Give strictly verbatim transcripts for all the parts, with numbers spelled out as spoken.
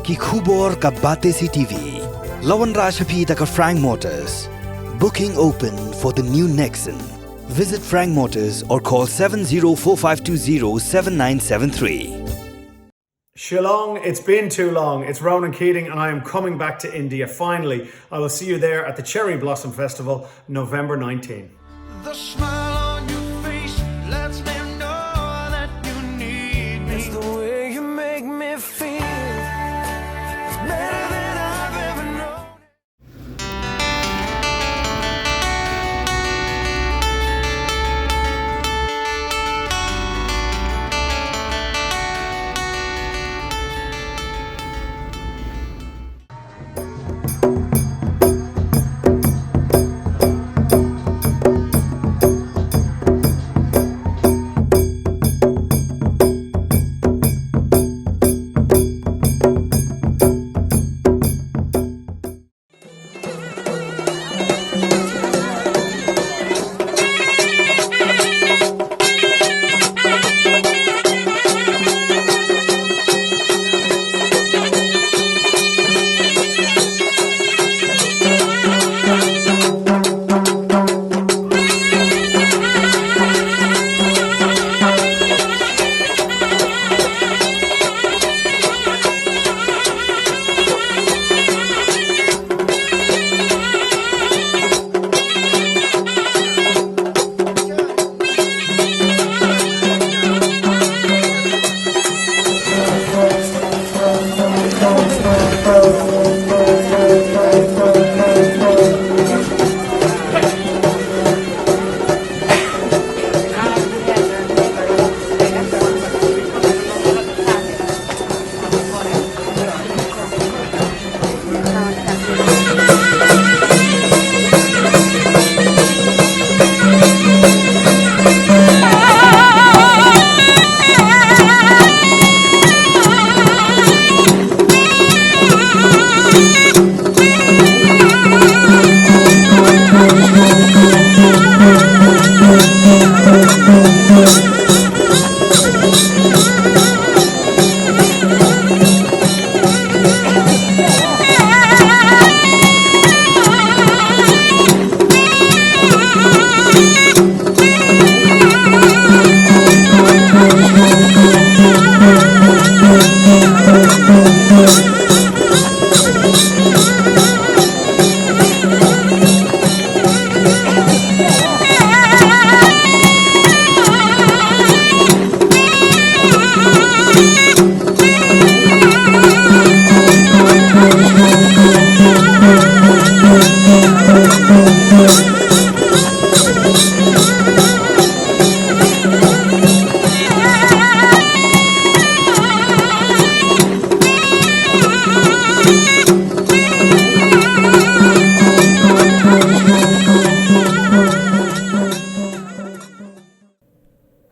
Ki khubor ka Batesi T V. La wanrah sha phi da ka Frank Motors. Booking open for the new Nexon. Visit Frank Motors or call seven zero four five two zero seven nine seven three. Shillong, it's been too long. It's Ronan Keating, and I am coming back to India finally. I will see you there at the Cherry Blossom Festival, November nineteenth. The smile on your face lets me know that you need me. It's the way you make me feel. It's better than I've ever known.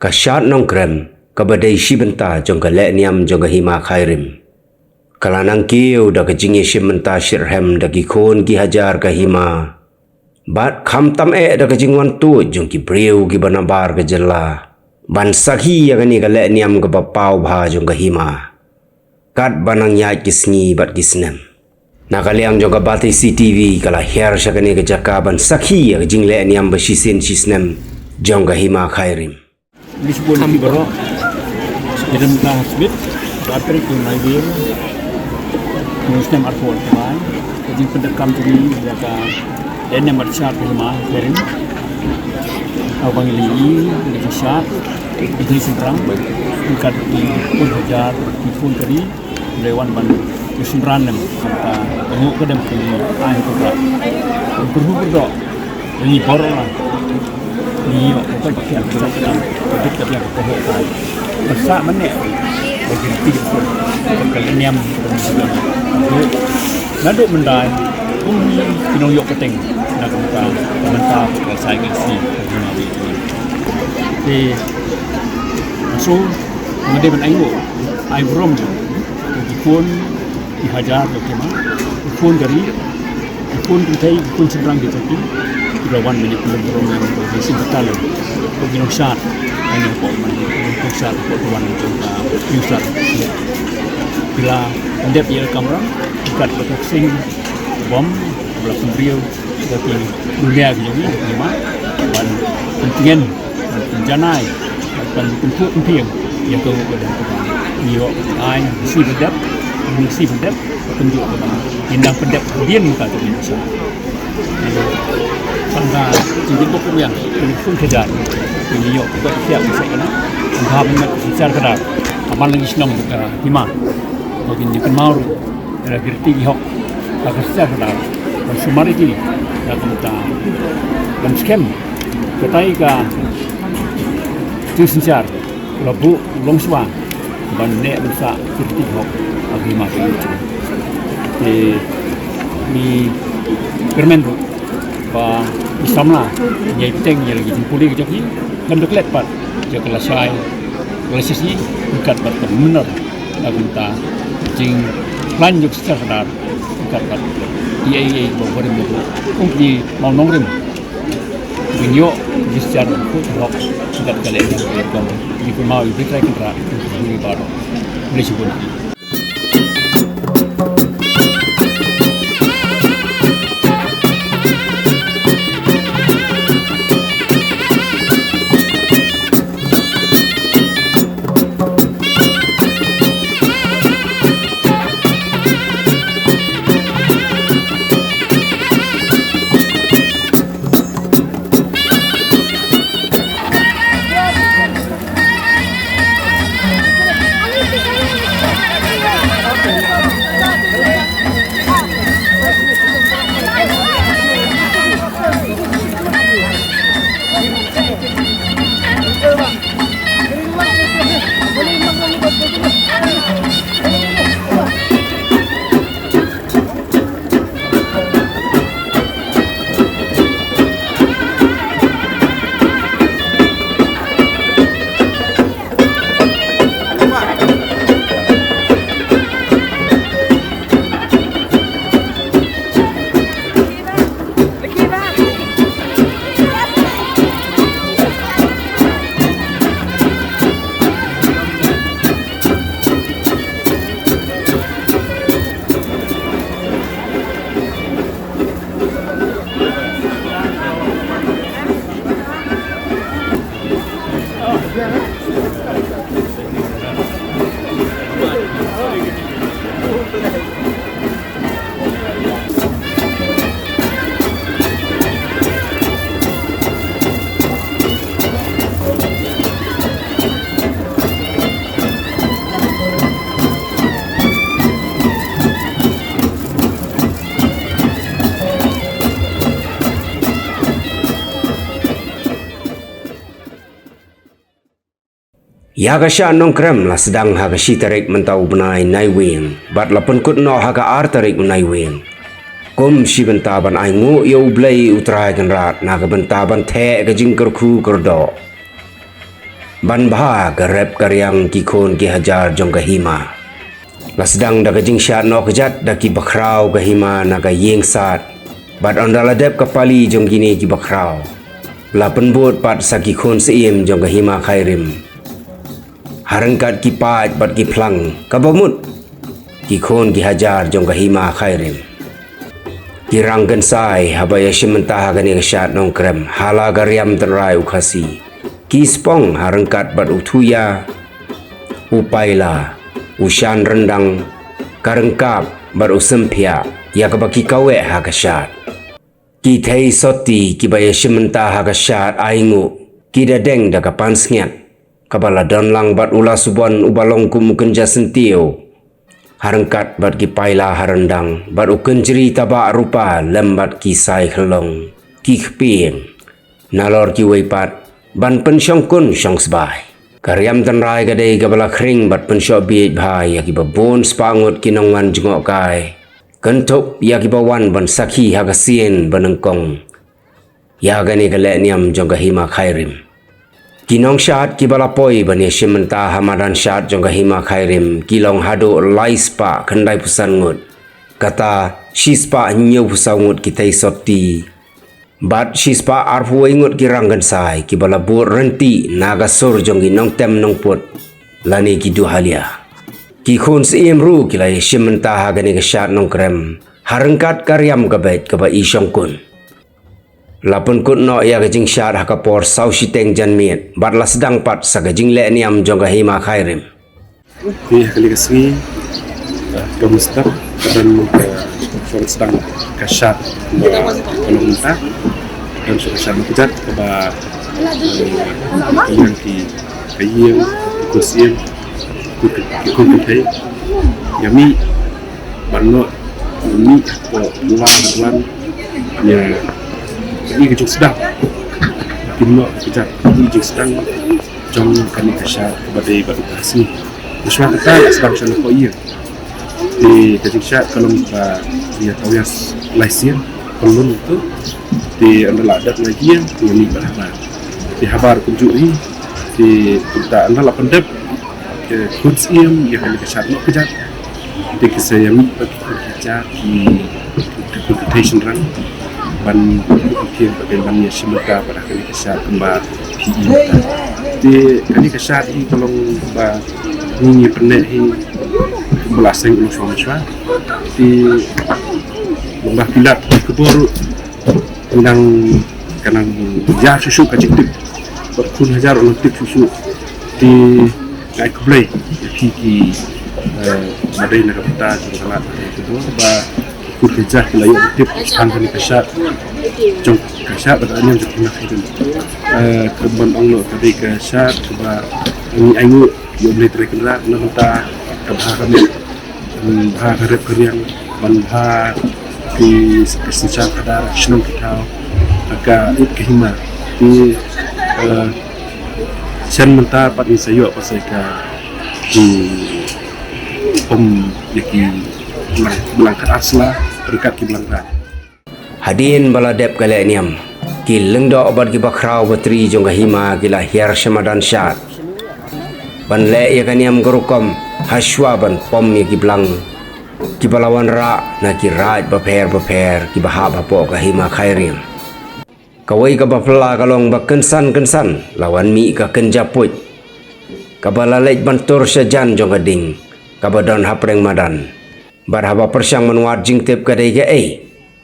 Ka Shad Nongkrem, kaba dei shi bynta jong ka lehniam jong ka Hima Khyrim, ka la nang kiew da ka jingïashim bynta shitrhem da ki khun ki hajar ka hima, bad khamtam eh da ka jingwan tuid jong ki briew kiba nabar ka jylla ban sakhi ïa kane ka lehniam kaba paw bha jong ka hima, katba nang ïaid ki sngi bad ki snem. Na ka liang jong ka Batesi T V ka la hiar sha kane ka jaka ban sakhi ïa ka jinglehniam ba shisien shisnem jong ka Hima Khyrim. List bun ki baroh. Ki dang ka Smith, Patrick, ki Naiwir. Ki snem arphew arphew lai. Ka jingpyndonkam jong ngi ïa ka lehniam bad shad ka Hima Khyrim. Haba ngi ïohi ïa ka jingshad, ka jingshynrang, ryngkat ki khun hajar, ki khun ka ri. Hynrei wan ban ïa shynrang lem, ka nguh ka dem ka ngi ai ha u Trai. Kum kyrhu kyrdoh ïa ngi baroh, la ngi ïoh ka koit ka khiah, ka jait ka dam, ka bit ka biang, ka kohnguh ka ai. Ka sah mynne ba ki riti ki sut, ka lehniam ka bit ka biang. Naduh mynta kum ngi ki nongïoh pateng na ka bynta ka bynta ka sai ka si ka jingmawei. Te so nga dei ban ai nguh ai burom jong ki khun ki hajar jong ka Hima, ki khun ka ri, ki khun kynthei, ki khun shynrang ki jong ki, kiba wan ban ïa pynlong burom ïa ka jingshim bynta lem, ki nongshad, ai nongpop man, ki nongshad, ki wan jong ka nongshad. Ki la pyndep ïa ka kamram, kat ba ka ksing bom ba la pynbriew da ki dunia ki jong ngi, ki ma, ban pyntngen, ban pynjanai, ban pynphuh pynphieng ïa ka ruh ka dang ka ba. Ïoh ai ngi si pyndep, ngi si pyndep, pynjuh ka ba. Ngi nang pyndep dien ka tu ngi sa. Tang ka jingkyrkhu ïa ngi, ngi sngewthuh ïa ngi, ïoh ka ba ka siap ka sa ka na. Tang ka ba ngi synshar khadar, ka man la ngi shnong ka hima. Ba kin ïa kynmaw ruh ïa ki riti ki hok, ha ka synshar khadar, ban sumar ïa ki, ïa ka bynta ban skhem. Katai ka jingsynshar la buh u longshuwa ban leh ban sah ki riti ki hok ha ka hima ka ïing. Te ngi kyrmen ruh ba ngi samla, ngi ïai bteng ïa la ki jingpule ki jong ki, khlem da klet pat ïa ka lashai ka lashisngi, ryngkat bad ka mynder. Na ka bynta jingkhlaiñ jong ka synshar khadar, ryngkat bad kiei kiei ba barim ba buh, kum ki mawnongrim, ki ïoh ki synshar khuid hok, ryngkat ka leh ka leh kong. Ngi kynmaw ïa U Blei Trai Kynrad, ngi baroh. Khublei shibun. Ïa ka shad Nongkrem la sdang ha ka shi tarik mynta u bnai Naiwieng, bad la pynkut noh ha ka ar tarik u Naiwieng. Kum shi bynta ban ai nguh ïa U Blei U Trai Kynrad na ka bynta ban theh ka jingkyrkhu kyrdoh, ban bha ka rep ka riang ki khun ki hajar jong ka hima. La sdang da ka jingshad noh kjat da ki bakhraw ka hima na ka ïing sad. Bad ynda la dep ka pali jong kine ki bakhraw, la pynbud pat sa ki khun syiem jong ka hima Khyrim, ha ryngkat ki paid bad ki phlang, kaba mut ki khun ki hajar jong ka hima Khyrim. Ki rang kynsai haba ïashim bynta ha kane ka shad Nongkrem ha la ka riam tynrai u Khasi, ki spong ha ryngkat bad u Thuia, u Paila, u Shan Ryndang, ka Ryngkap bad u Symphiah, ïa kaba ki kaweh ha ka shad. Ki thei sotti kiba ïashim bynta ha ka shad ai nguh, ki da deng da ka pansngiat kaba la don lang bad u Lasubon uba long kum u kynja syntiew, ha ryngkat bad ki paila ha ryndang bad u kynjri tabak rupa lem bad ki sai khyllong, ki kpieng, nalor kiwei pat ban pynshongkun shongsbai. Ka riam tynrai ka dei kaba la khring bad pynshoh bieit bha ïa kiba bun spah ngut ki nongwan jngohkai, kynthup ïa kiba wan ban sakhi ha ka sien ba nyngkong ïa kane ka lehniam jong ka hima Khyrim. Ki nongshad kiba la poi ban ïashim bynta ha madan shad jong ka hima Khyrim ki long haduh lai spah khyndai phew san ngut. Kata, shi spah hynñiew phew saw ngut ki thei sotti, bad shi spah arphew wei ngut ki rang kynsai kiba la bud rynti na ka sur jong ki nongtem nongput lane ki duhalia. Ki khun syiem ruh ki la ïashim bynta ha kane ka shad Nongkrem ha ryngkat ka riam ka beit kaba i shongkun. La pynkut noh ïa ka jingshad ha ka por saw shiteng janmiet bad la sdang pat sa ka jingleh niam jong ka hima Khyrim. Te ha kane ka sngi, eh, ka Mister ka don ka shong sdang ka shad ba ka long mynta. Don shong ka shad ba kjat kaba, eh, ka ïeng ki, ka ïeng ki khun syiem, ki khun, ki khun kynthei. Ïa mih ban noh, ïa mih hapoh Luar Duan, ïa mih ka jong sdang. Kim noh ka jat, mih jong sdang jong kane ka shad kaba dei bad u Khasi. Shuwa kata la sdang sha na poi ïa. Te ka jingshad ka long ba ïa tawia lai sien pynlun tu. Te ynda la dep lai ïa te ïa mih bad habar. Te habar kumjuh hi. Te kumta ynda la pyndep ki khun syiem ïa kane ka shad noh ka jat. Te ki sa ïa mih bad ki khun ki jait ki, ki khun ki thei shynrang ban, ki khun ki ban ïa shim bynta bad kane ka shad kumba phi i mynta. Te kane ka shad hi ka long ba ngi ngi pynneh hi kumba la seng u long shwa shwa. Te long ba phi lap ki khubor nang ka nang ïa shuh shuh ka jingtip. Bad khun hajar u long tip shuh shuh. Te nga ai khublei ïa phi ki, eh, ba dei na ka bynta jong ka lad ka dei ka dor ba ki khun ki jait ki la ïoh tip shaphang kane ka shad jong ka shad bad ka niam jong ka hima Khyrim. Eh, ka ban ong noh ka dei ka shad kaba ngi ainguh ïa U Blei Trai Kynrad na ka bynta ka bha ka miat, ban bha ka rep ka riang, ban bha ki, ki synshar khadar, ki shnong ki thaw, ka ïit ka hima. Te, eh, shen mynta pat ngi sa ïoh pat sa ka jingpom ïa ki blang, blang khatar sla ryngkat ki blang rad. Hadien ba la dep ka leh niam, ki lyngdoh bad ki bakhraw batri jong ka hima ki la hiar sha madan shad ban leh ïa ka niam ka rukom, ha shuwa ban pom ïa ki blang kiba la wanrah na ki raid bapher bapher kiba hap hapoh ka hima Khyrim. Kawei kaba phylla ka long ba kynsan kynsan la wan mih ka kynja puit kaba la leit ban tur sha jan jong ka ding kaba don ha pdeng madan. Bad haba pyrshang ban wad jingtip ka dei kaei,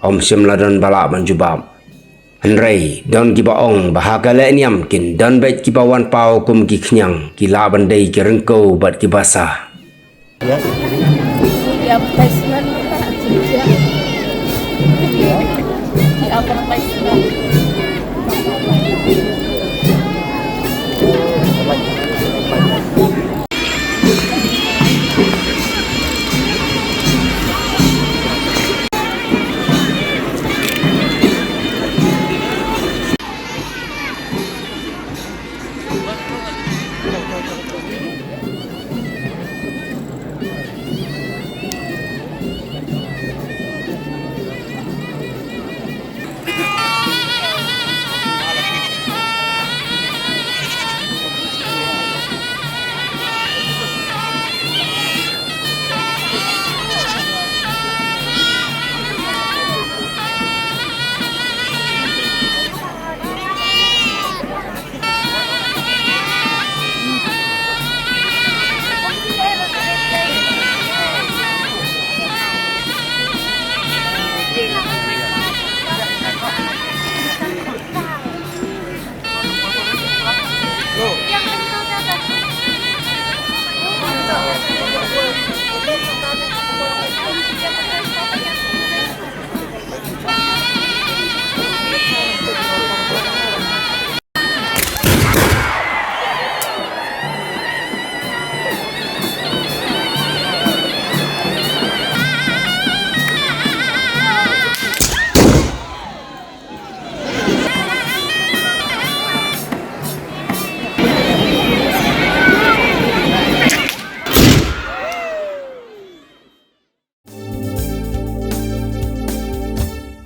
ym shym la don ba lah ban jubab. Hynrei don kiba ong ba ha ka leh niam kin don beit kiba wan paw kum ki khñiang, ki lah ban dei ki ryngkew bad kiba sah. Ki advertisement, ki advertisement.